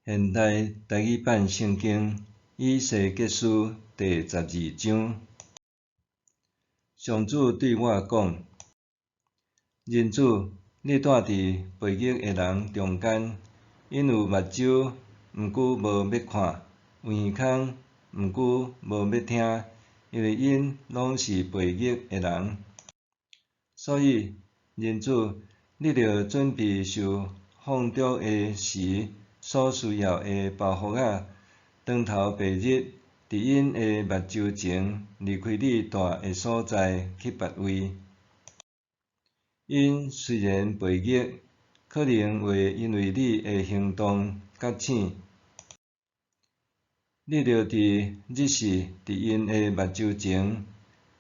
現代台語版聖經以西結書第十二章，上主對我講：人子，你住佇悖逆的人中間，𪜶有目睭，毋過無欲看；有耳孔，毋過無欲聽，因為𪜶攏是悖逆的人。所以，人子，你著準備受放逐的時所需要的包袱仔，當頭白日，佇𪜶的目睭前離開你住的所在去別位。𪜶雖然悖逆，可能會因為你的行動覺醒。你著佇日時佇𪜶的目睭前，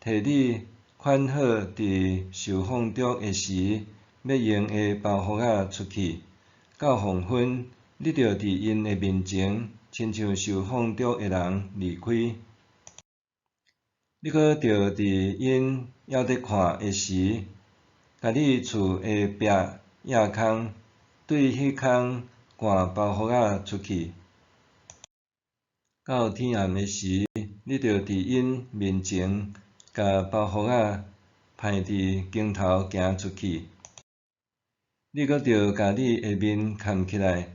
提你款好佇受放逐的時欲用的包袱仔出去。到黃昏，你著佇𪜶的面前，親像受放逐的人離開。你閣著佇𪜶猶咧看的時，共你厝的壁掖空，對彼空掼包袱仔出去。到天暗的時，你著佇𪜶面前，共包袱仔歹佇間頭行出去。你閣著共你的面崁起來，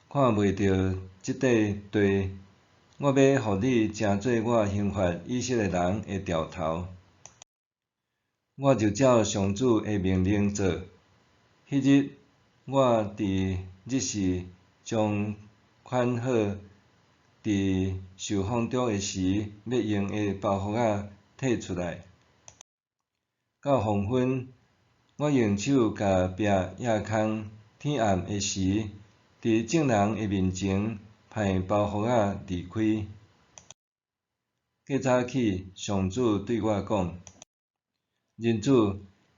看袂著這塊地。我欲予你成做我刑罰以色列人的兆頭。我就照上主的命令做。彼日，我佇日時將款好佇受放逐的時欲用的包袱仔提出來。到黃昏，我用手共壁掖空，天暗的時，佇眾人的面前歹包袱仔離開。過早起，上主對我講：人子，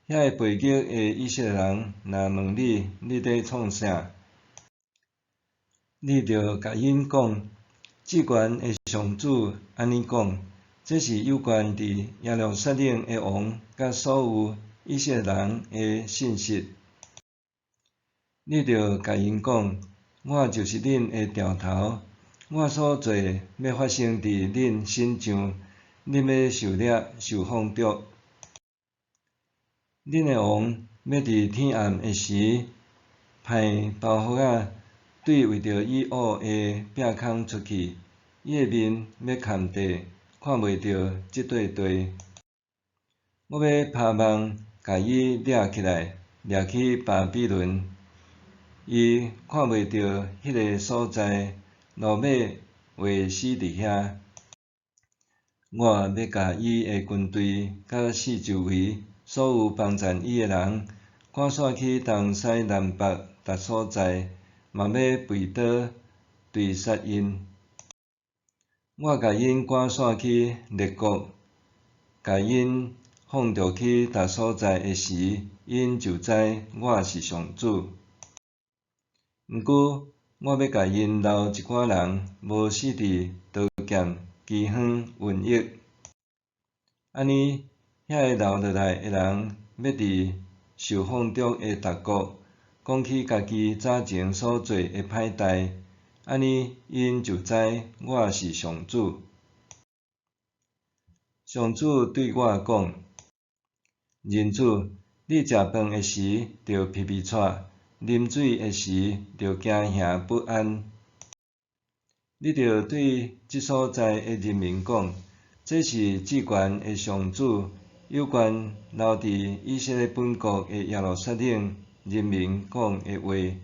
遐个悖逆的以色列人若問你，你咧創啥？你著共𪜶講：至懸的上主按呢講，這是有關佇耶路撒冷的王佮所有以色列人的信息。你著共𪜶講：我就是恁的兆頭，我所做欲發生佇恁身上，恁欲受掠受放逐。恁的王欲佇天暗的時，歹包袱仔對為著伊挖的壁空出去，伊的面欲崁地，看袂著這塊地。我欲拍網共伊掠起來，掠去巴比倫。伊看袂著彼个所在，落尾會死佇遐。我欲共伊的軍隊佮四周圍所有幫贊伊的人，趕散去東西南北逐所在，嘛欲拔刀追殺𪜶。我共𪜶趕散去列國，共𪜶放逐去逐所在的時，𪜶就知我是上主。毋過，我欲共𪜶留一寡人，無死佇刀劍、饑荒、瘟疫。按呢，遐个留落來的人，欲佇受放逐的逐國，講起家己早前所做的歹代，按呢，𪜶就知我是上主。上主對我講：人子，你食飯的時，著皮皮掣；啉水的時，著驚惶不安。你著對這所在的人民講：這是至懸的上主有關留佇以色列本國的耶路撒冷人民講的話。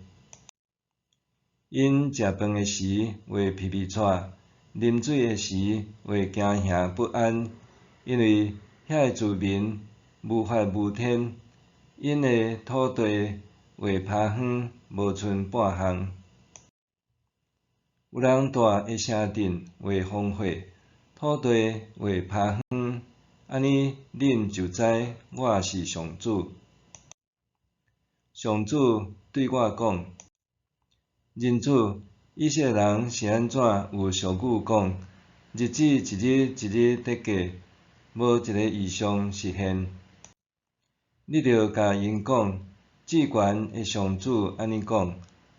𪜶食飯的時會皮皮掣，啉水的時會驚惶不安，因為遐个住民無法無天，𪜶的土地會拋荒，無賰半項。有人住的城鎮會荒廢，土地會拋荒，按呢恁就知我是上主。上主對我講：人子，以色列人是按怎有俗語講，日子一日一日佇過，無一个異象實現。你著共𪜶講，至懸的上主按呢講：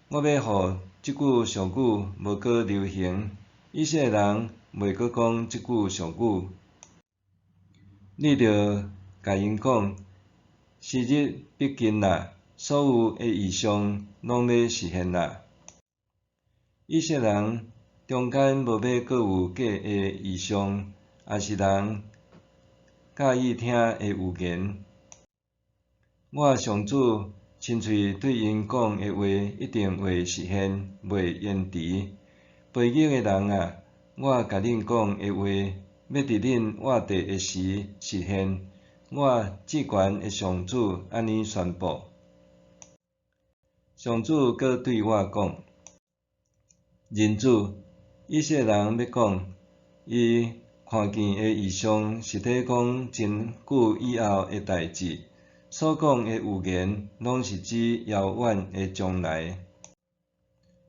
我欲予這句俗語無閣流行，以色列人袂閣講這句俗語。你著共𪜶講，時日逼近啦，所有的異象攏欲實現啦。以色列人中間無欲閣有假的異象，抑是人佮意聽的預言。我上主親喙對𪜶講的話，一定會實現，袂延遲。悖逆的人啊，我共恁講的話，欲佇恁活地的時實現。我至懸的上主按呢宣布。上主閣對我講：人子，以色列人欲講，伊看見的異象是咧講真久以後的代誌，所講的預言攏是指遙遠的將來。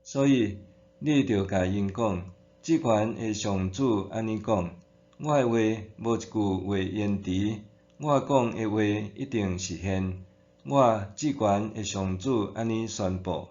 所以，你著共𪜶講，至懸的上主按呢講：我的話無一句會延遲，我講的話一定實現。我至懸的上主按呢宣布。